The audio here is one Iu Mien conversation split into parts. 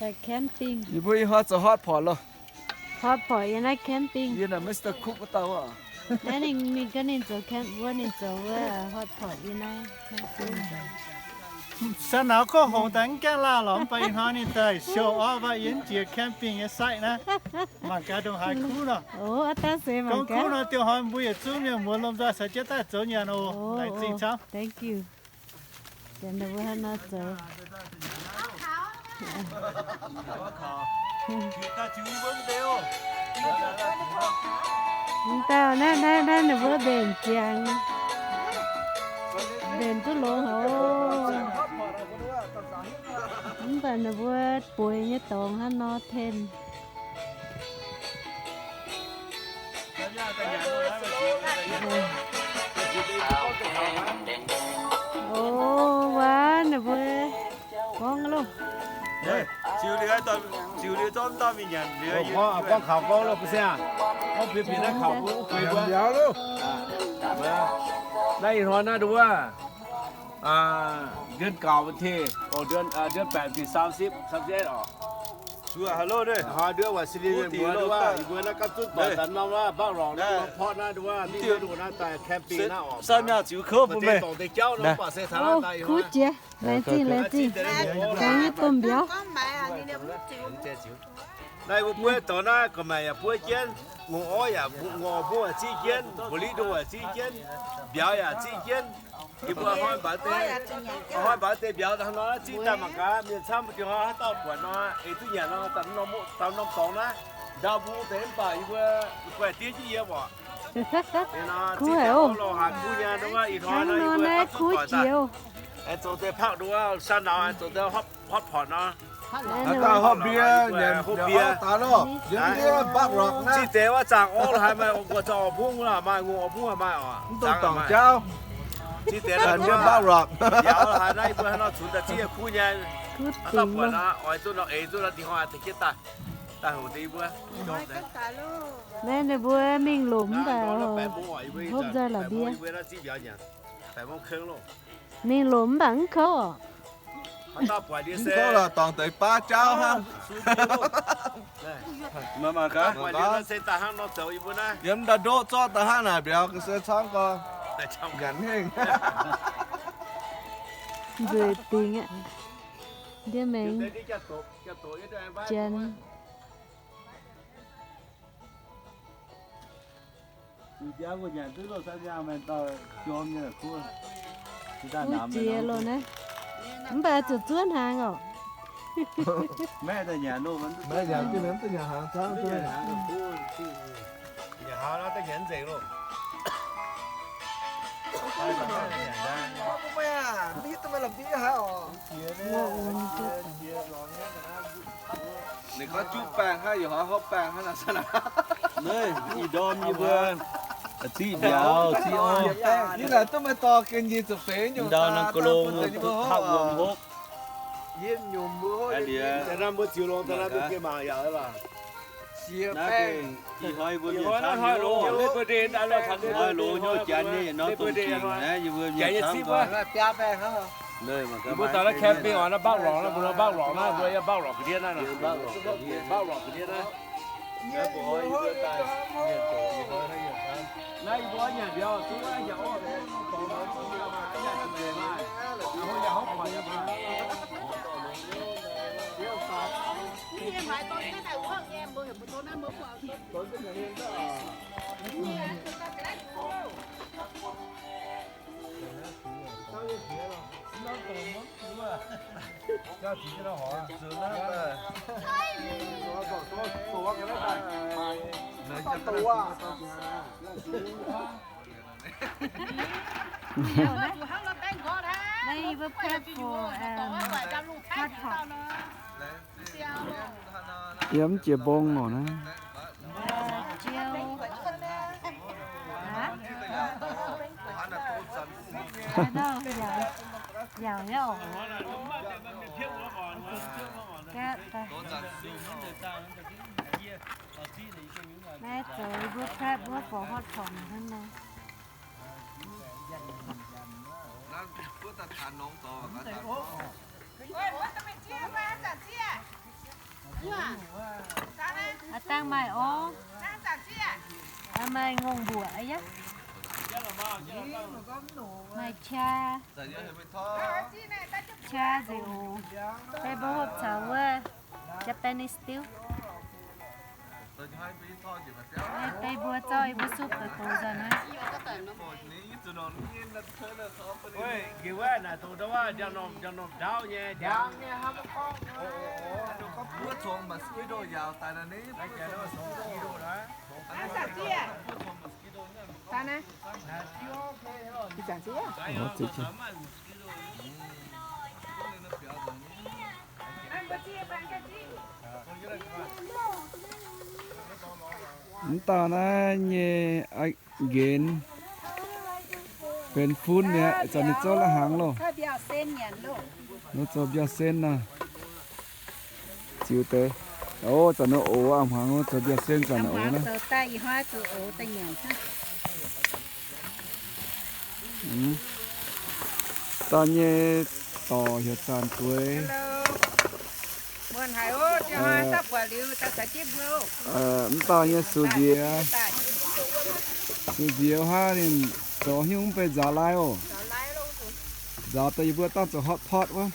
Daaih camping. Yie mbuo ih hnoi zoux hotpot loh. Hotpot yiem naaiv camping. Yie naaic Mister Cook wuov dauh aqv. Naaiv ninh mingh gaax ninh zoux camp, wuov ninh zoux wuov hotpot yiem naaiv camping. Sa'nauz gorngv hongx daaih mv gaengh laanh lorqc, mv baac ih hnoi ninh daaih show off aqv, yiem jiex camping nyei site naaiv. Mangc gaax ndongc haaix kuv nor. Gorngv kuv nor, diuh hnoi mbuo yietc zungv mienh muoz lomh nzoih caux jienv daaih zoux nyanc oc. Laengz zingh camv. Thank you. Janx ninh mbuo hnangv nor zoux. Mv dauh naaiv, naaiv, naaiv ninh mbuo mbenc ziangx, mbenc duqv longx haic oc. Mv baac ninh mbuo bueix nyei dorngx hnangv nor ten. O, waac ninh mbuo gorngv loh. Ziux liuz, ziux liuz zorqv dauh mingh nyanc liuz, gorngv kaux gorngv loh, ba'siangx, gorngv bieqc bieqc naaiv kaux mbuo uv gueix mbuo. Naaiv ih hnoi naaiv nduov, ndiev gaux teh, ndiev baeqc bieqc saam sipv, saam sipv oc. Hnoi nduov waac si li mienh muoz nduov, yie mbuo naaiv gapv zunv doic daaih norm wuov, mbav lorngc naaiv, norm porv naaiv nduov, mingh wuov naaiv daaih camping naaiv oc. Sai miangh ziux kouv bun meih. Dorngc deix jauv nor, mv baac se taux naaiv daaih ih hnoi. Kuv jiex, laengz zingh, laengz zingh. Gangx nyei domh mbiauz. Naaiv mbuo buov dorngx naaiv, gorqv-maengc yaac buov jienv, ngongh orv yaac, ngongh orv buov yaac ziqv jienv, mbuox liv ndongh yaac ziqv jienv, mbiauz yaac ziqv jienv. Yie mbuo hnoi mbaaux deix, hnoi mbaaux deix mbiauz hnangv nor ziqv daaih mangc gaax, mienh camv diuh hnoi haaix dauh buatc nor, eix duqv nyanc nor, daaih norm dorngx naaiv, ndau mbuo deix mv baac yie mbuo guaih diev jienv yiem oc. Kuv haic oc. Hnangv nor naaiv kuv jiex oc. Aengx zoux deix pakv nduov, saan nauz aengx zoux deix hotpot nor. Haaix dauh hopv mbie, hopv mbie daaih loh. Ziqv deix wuov zaangh orv lo haaix maaih, ong-guoqv zaux orv bungv lo maaih, ngongh orv bungv maaih oc. Mv dungx dorngc jauv. Ziqv deix lo mbiauz lo haaix naaiv, yie mbuo hnangv nor cunx daaih ziqv kuv nyei. Haaix dauh buatc nor, oix duqv nor, eix duqv nor, dingh hnoi deix jienv daaih, daaih hoc deix yie mbuo. Naaiv ninh mbuo mingh lomc daaih, hopv nzai la'mbie. Mingh lomc mv baac mv kouv oc. Mv kouv lorqc, dorngx deix baav jauv hnangv. Yiem ndau-ndoqv zorqv daaih hnangv naaic mbiauz ga'sie camv gorx. Nyanc hengh. Nzueic dingc aqv. Ndiev mengh. Janx. Kuv jiex loh naaiv. Mv baac zuqc zuov hnaangx oc. Ninh gorngv juqv baengh hnangv, yaac hopv hopv baengh hnangv naaic. Naaiv ih ndorm yie mbuo ziqv mbiauz, ziqv orv. Yie naaic duqv maaih dorh gen nyei zuqc feix nyungc ndau nor, ga'long duqv wuom hopv. Naaiv mbuo ziux longx daaih naaiv duqv geh mangc yaac lorqc. Ih hnoi yie mbuo mienh camv nyei, ih hnoi loz nyei janx nyei yietc norm dongh jingc naaiv yie mbuo mienh camv gorngv. Mbuo daaih naaiv camping oc, naaiv mbaauv lorqc naaiv, mbuo naaiv mbaauv lorqc, mbuo yiem mbaauv lorqc ga'ndiev naaiv, mbaauv lorqc ga'ndiev naaiv. Naaiv yie mbuo nyanc mbiauz, zuqc nyanc orv, Naaiv yie mbuo prep for, um, hotpot. Yiem jiex mbong oc naaiv. Naaiv zoux mbuo prep mbuo for hotpot hnangv nor. Aa, dangh maaih orv, maaih ngongh mbuoqc aqv. Maaih qaa, qaa nzengc oc. Deix mbuo hopv caux wuov Japanese diuv. Deix mbuo zorqv yie mbuo suv douz-douz nzengc naaiv. Mv dauh naaiv nyei nqenx benx fun mi'aqv, zanc ninh zorqv la'hnaangx loh. Nor zoux mbiauz-sen nor. Ziux deix. O, zanc nor ox aqv, hmuangx zoux mbiauz-sen zanc nor ox naaiv. Dauh nyei dorc heuc Zanc Gueix. Mv dauh nyei sux nziex, sux nziex wuov hnangv ninh zoux hnyouv mv bei nzaaux lai oc. Nzaaux daaih yie mbuo dangh zoux hotpot wuov.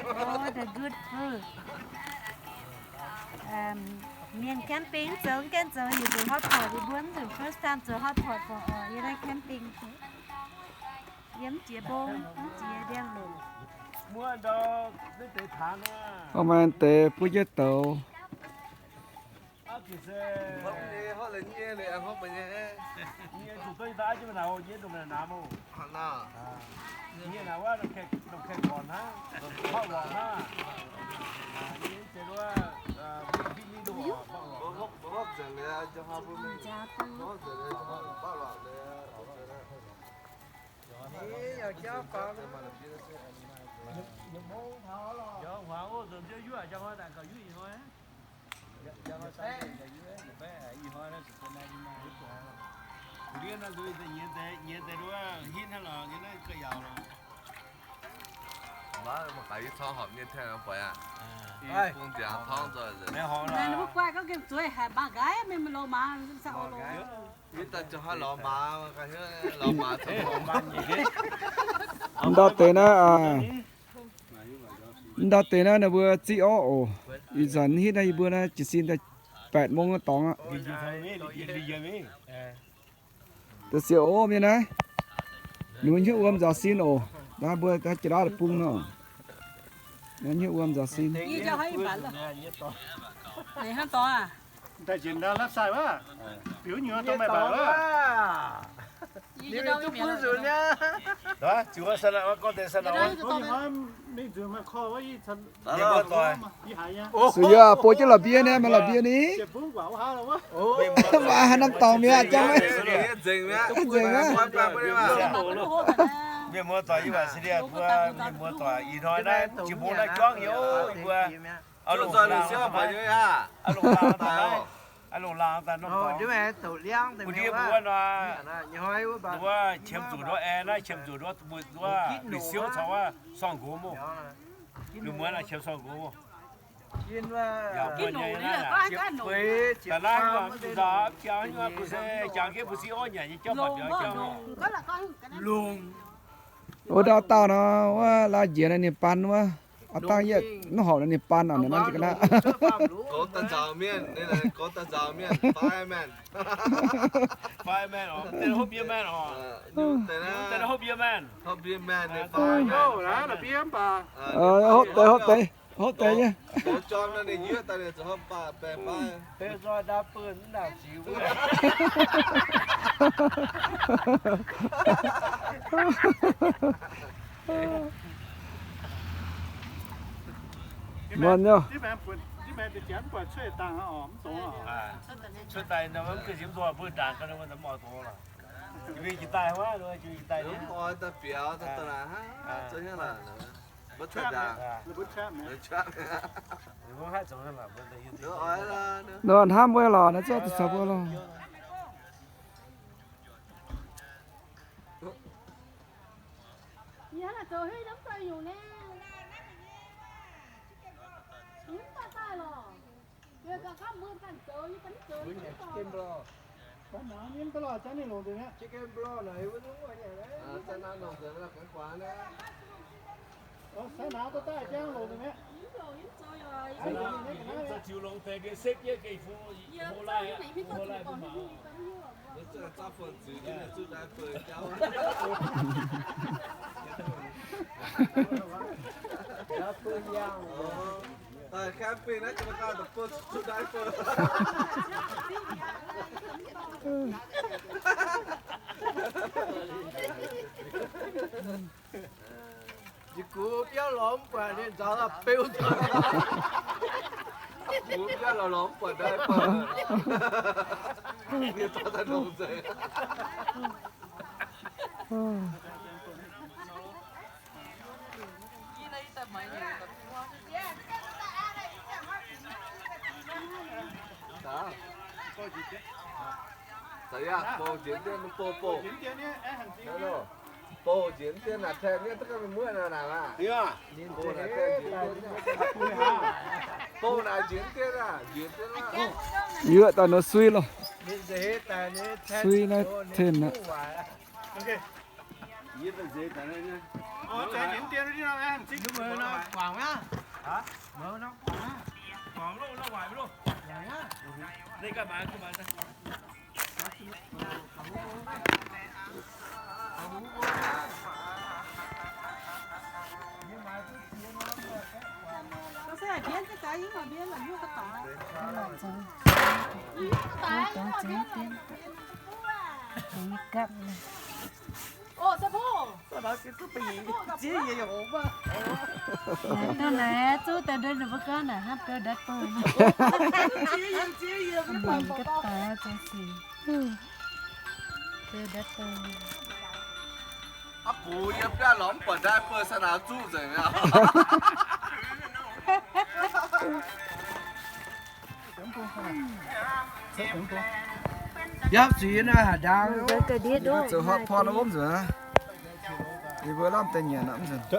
Oh, the good food. Um, mienh camping zoux, gaengh zoux, yie zoux hotpot, yie mbuo mv nzunc first time zoux hotpot for, uh, yie naaiv camping. Yie mv jiex mbong, mv jiex ndiangx-longc. Orv, maaih deix buov jienv douz. Mv ndau deix naaiv, mv ndau deix naaiv ninh mbuo ziqv orv oc. Ih zanc hitv naaiv yie mbuo naaiv jiez sin daaih แปดโมง wuov dorngx aqv. Da'siec orv mienh naaiv, ninh mbuo hnyouv wuom nzaaux sin oc. Naaiv mbuo jiex ndaauv deic-bung nor, hnyouv wuom nzaaux sin. Sux yaac bun jienv la'mbie nyei, maaih la'mbie ni. Maaih haaix norm dorngx mi'aqv, jangv. Nzengc aqv. Mienh muoz-doic yie mbuo, mienh muoz-doic ih hnoi naaiv jiex mbong naaiv juangv nyei oc, yie mbuo. Aa, longc laangz daaih norm dorngx. Wuov ndiev mbuo nor, wuov qiemx zuqc nduov aengx naaiv, qiemx zuqc nduov mbuo wuov luic siouv caux wuov sorng-nqox mv. Ninh muoz naaiv qiemx sorng-nqox mv. Yaac mbuo nyei naaiv, da'naaiv mv zuqc nzauh, mv jangx, mv jangx jienv mbuo siqv orv nyanc nyei jauv mbatc mbiauz jauv. Longc. Wuov dauh dauh nor, wuov la'njiec naaiv ninh baan wuov. Aa, dangh yietv mv horpc naaiv ninh baan oc, naaiv ga'naaiv. Gox daaih nzaaux mienh, gox daaih nzaaux mienh, fireman. Fireman oc, mv deix hopv mbie mienh oc. Mv deix hopv mbie mienh. Hopv mbie mienh, hopv deix, hopv deix, hopv deix nyei. Gox jorm naaiv ninh yie daaih ninh zuqc hopv baeqc baeqc. Muonz nyei. Nor hnamv mbuo lorqc, naaiv ziouc duqv caux mbuo lorqc. Yie gux biauv lorz mv buatc, ninh nzaaux daaih beu. Gux biauv lorz lorz mv buatc daaih beu. Ninh dorh daaih longc nzengc. Za'gengh bouh njiec mv dienv, bouh, bouh. Bouh njiec mv dienv naaic, tengx mienh duqv ganh mingh muoqv naaic, naaic maah. Bouh naaic tengx njiec mv dienv. Bouh naaic njiec mv dienv aqv, njiec mv dienv aqv. Yuoqv daaih nor sui loh. Sui naaiv ten aqv. Naaiv daaih naaiv zuqv daaih ndon ninh mbuo gorngv naaic hnangv beu ndatv bou. Mangc gaax daaih zoux sic. Beu ndatv bou. Aqv, bux yie biaav lorz mv buatc ndaaih beu, sa naaic zuqv nzengc mi'aqv. Yapv zuiz naaiv haaix ndaang zoux hotpot wuov nzunc. Yie mbuo lamh deix nyanc aqv nzunc.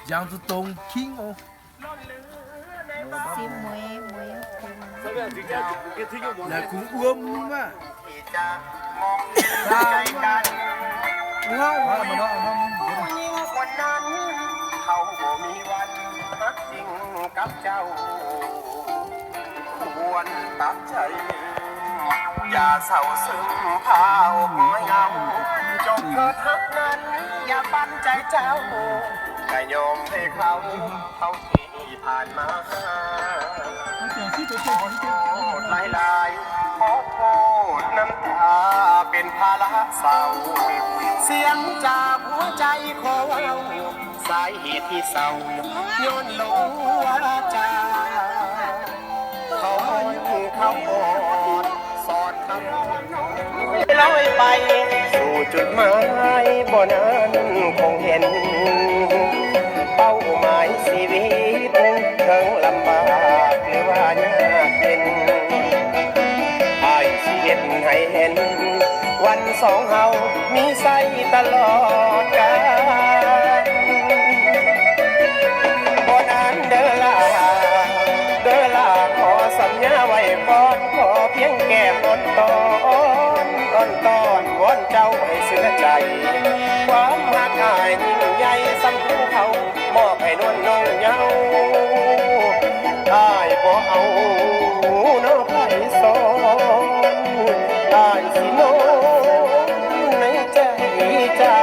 Jangx zuqc dongz king oc. Naaic kungx wuom maah. Wuov nyungc gu'nanv kaux mbuo mingh waanc, haaix zingh gapv jauv wuonh daaih jaiv, jaax caux seix paav ngoi ngau, jomc kouv hnangv naaiv yaac ban jaiv jauv, daaih nyormh hei kaux taux deix ที่ผ่านมา ขอโทษหลายๆ ขอโทษน้ำตาเป็นภาระเศร้า เสียงจากหัวใจขอเล่า สาเหตุที่เศร้า ย้อนหลงว่าจา เขาเขาอ่อนสอนคำ ลอยไปสู่จุดหมายบ่นานคงเห็น เป้าหมายชีวิตเถิงลำบากหรือว่ายากเย็น อ้ายสิเฮ็ดให้เห็น วันสองเฮามีใส่ตลอดกาล บ่นานเด้อล่ะ เด้อล่ะ ขอสัญญาไว้ก่อน ขอเพียงแก้มอ่อนตอน อ่อนตอน วอนเจ้าให้เชื่อใจ ความฮักอ้ายยิ่งใหญ่ส่ำภูเขา มอบให้นวลน้องเยาว์ อ้ายบ่เอาน้อไผสอน อ้ายสินอนในใจเจ้า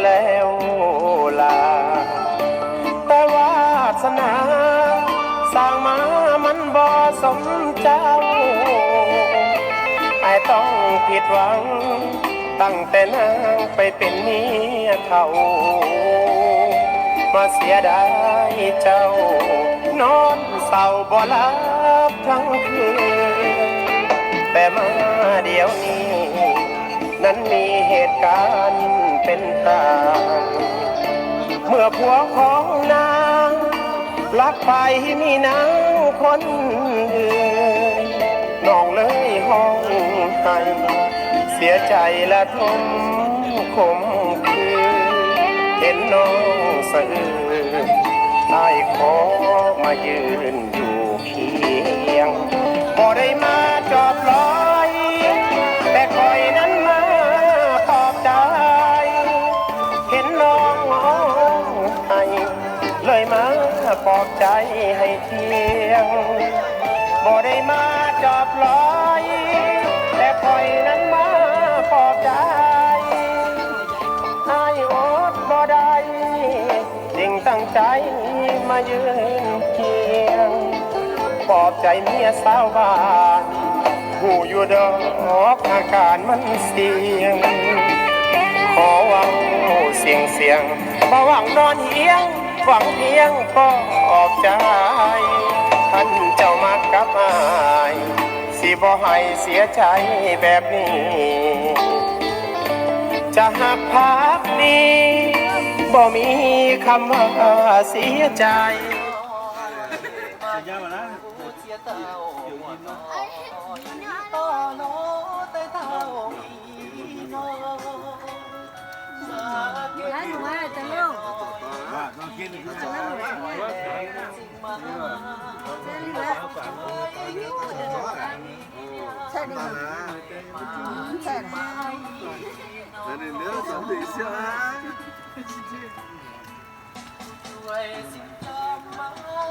แล้วลา แต่วาสนาสร้างมามันบ่สมเจ้า อ้ายต้องผิดหวัง ตั้งแต่นางไปเป็นเมียเขา มาเสียดายเจ้า นอนเศร้าบ่หลับทั้งคืน แต่มาเดี๋ยวนี้ นั้นมีเหตุการณ์เป็นต่าง เมื่อผัวของนางลักไปมีนางคนอื่น น้องเลยฮ้องไห้ เสียใจระทมขมขื่น เห็นน้องสะอื้น อ้ายขอมายืนอยู่เคียง บ่ได้มาจอบลอย แต่ข้อยนั้นมาปลอบใจ เห็นน้องฮ้องไห้ เลยมาปลอบใจให้เที่ยง บ่ได้มาจอบลอย แต่ข้อยนั้นมาปลอบใจ อ้ายอดบ่ได้ จึงตั้งใจมายืนเคียง ปลอบใจเมียสาวบ้าน ฮู้อยู่ดอกอาการมันเสี่ยง ขอเว้าเสี่ยงๆ บ่หวังนอนเฮียง หวังเพียงปลอบใจ คันเจ้ามักกับอ้าย สิบ่ให้เสียใจแบบนี้ จะฮักภักดี บ่มีคำว่าเสียใจ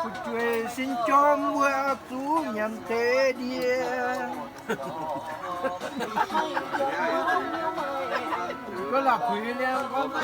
Fu'jueiv sin jorm mbuo zuqc nyanc deix ndie. Gorngv la'kuinx liangv gorngv.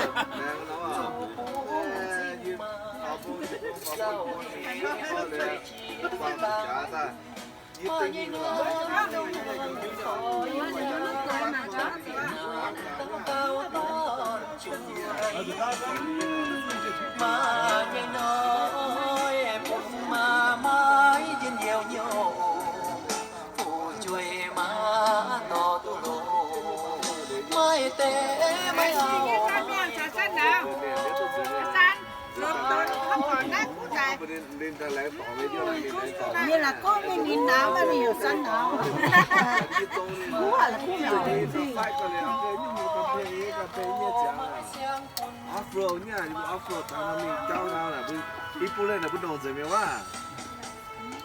Ninh là có cái nhìn não mà, ninh hiểu sẵn não. Cú hả là cú nào? Off-road nhá, off-road taux ninh jauv ngau là, i bung lên là bun dongh nzengc mi'aqv.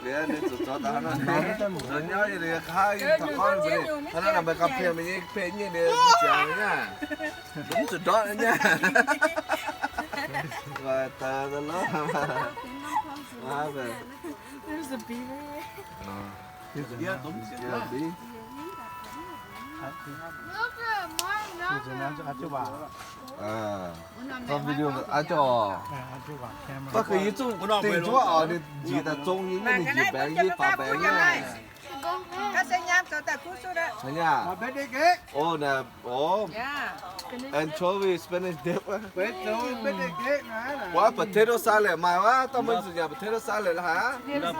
Liuz ninh zuqc zoux daaih hnangv nor, zoux nyauv nyei liuz kaav yiem taux gorngv mbuo, hnangv naaiv meih gapv pienh meih nyei pienh nyei liuz mbuo ziangx nyei aqv. Mv zuqc ndortv nyei aqv. Mv baac deix lorqc. There's a bee right here. Yeah, bee. Look, Mom, look. Video aqv, gorngv. Baac koi yie zungv dingh zuqc oc, ninh njiec daaih zong nyei, ninh njiec baengx nyei, faaux baengx nyei. Hnangv naaiv. Oh, naaiv, oh. Anchovy Spanish dip. Wuov potato salad maaih wuov, dangh maiv zuqc nyanc potato salad haic. Yaac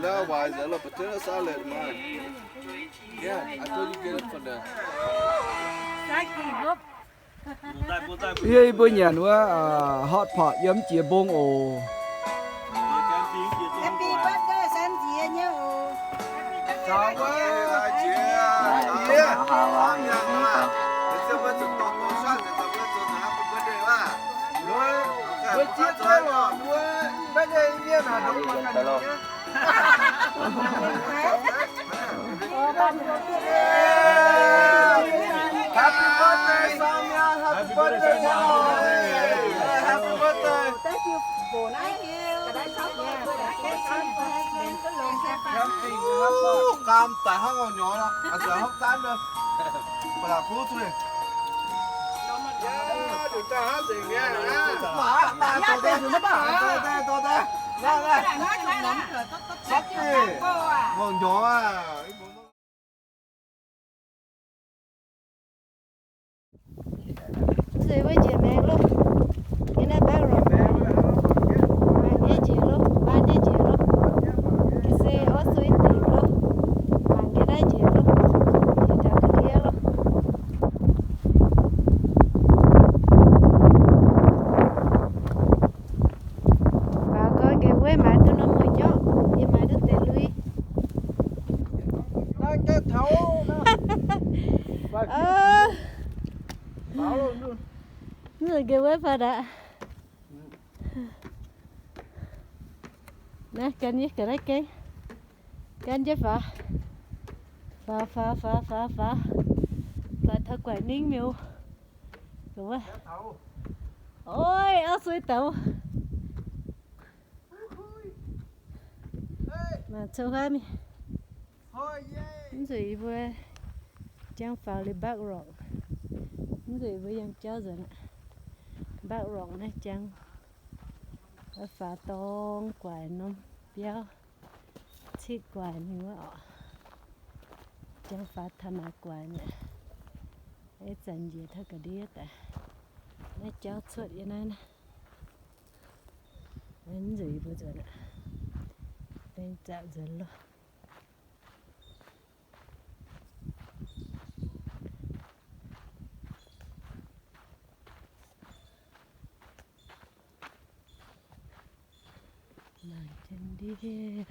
naaiv waaic nzengc lorqc, potato salad maaih. Yeah, I told you get it from there. Yie mbuo nyanc wuov, uh, hot pot yiem jiex mbong oc. Happy birthday, san jiex nyei oc. Happy birthday, Sammy. Happy birthday. Happy birthday. Thank you. Thank you. Camping. Camping. Camping. Camping. Camping. Camping. Camping. Nzueic mbuo njiec maengx loh. Yie naaiv mbaeqv lorqc. Mangc nyei njiec loh, mbaeqv nyei njiec loh. Ga'sie orv sui dingc loh. Mangc nyei naaiv njiec loh. Njiec taux ga'ndiev loh. Faaux gorx nqemh wuov maaiz duqv norm mueiz nyorqv, yie maaiz duqv deix lui. Mv nzunc nqemh wuov faaux aqv. Naaiv gan nyei ga'naaiv gengh gan jienv faaux. Faaux, faaux, faaux, faaux, faaux. Faaux taux guaaic ningv mi'aqv. Oix, auv sui douz. Mangc coqv huaav mingh. Mv nzueic yie mbuo jangx faaux liuz mbaeqv lorqc. Mv nzueic yie mbuo yangh jauv nzuonx aqv. Mbaeqv lorqc naaiv jangx faaux dorng guaaic norm biauv, citv guaaic mingh wuov orqc. Jangx faaux taux naaic guaaic mi'aqv. Ih zanc njiec taux ga'ndiev daaih. Naaiv jauv cuotv yiem naaiv naaiv. Mv nzueic yie mbuo nzuonx aqv. Dengh zaqc nzuonx loh. Mangc jienv ndiev.